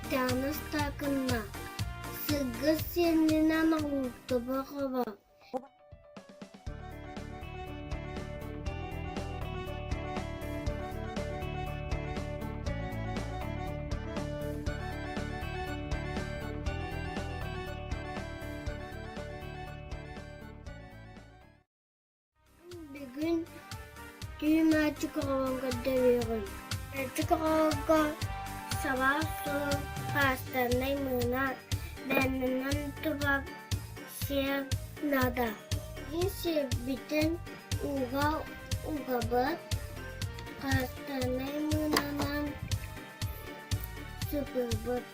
Татьяна Стакина Сылгы сиэнинэн Оҕуктубахова Бүгүн түүн мээчик оҕолорун көрдөрүөҕүм. Мээчик оҕолорго сабаас суол паастарнай мыына, бээннэнэн турар сиэр наада. Биир сиэрбитин ууга угабыт, паастарнай мыынанан сыпырбыт.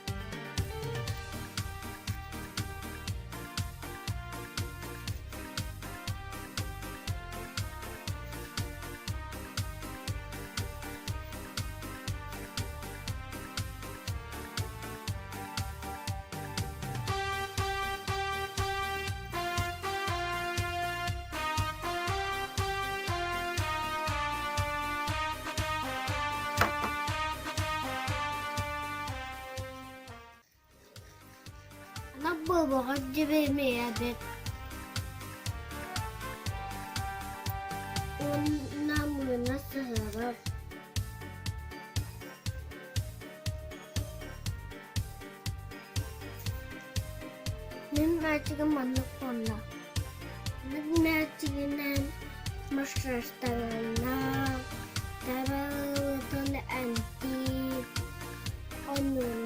Буолуоҕар дьэбиэмэйэбит уонна мыына сыһыарар. Мин мээчигим маннык буолла. Мин мээчигинэн массажтананна, таралытын эмтиир, оннуна.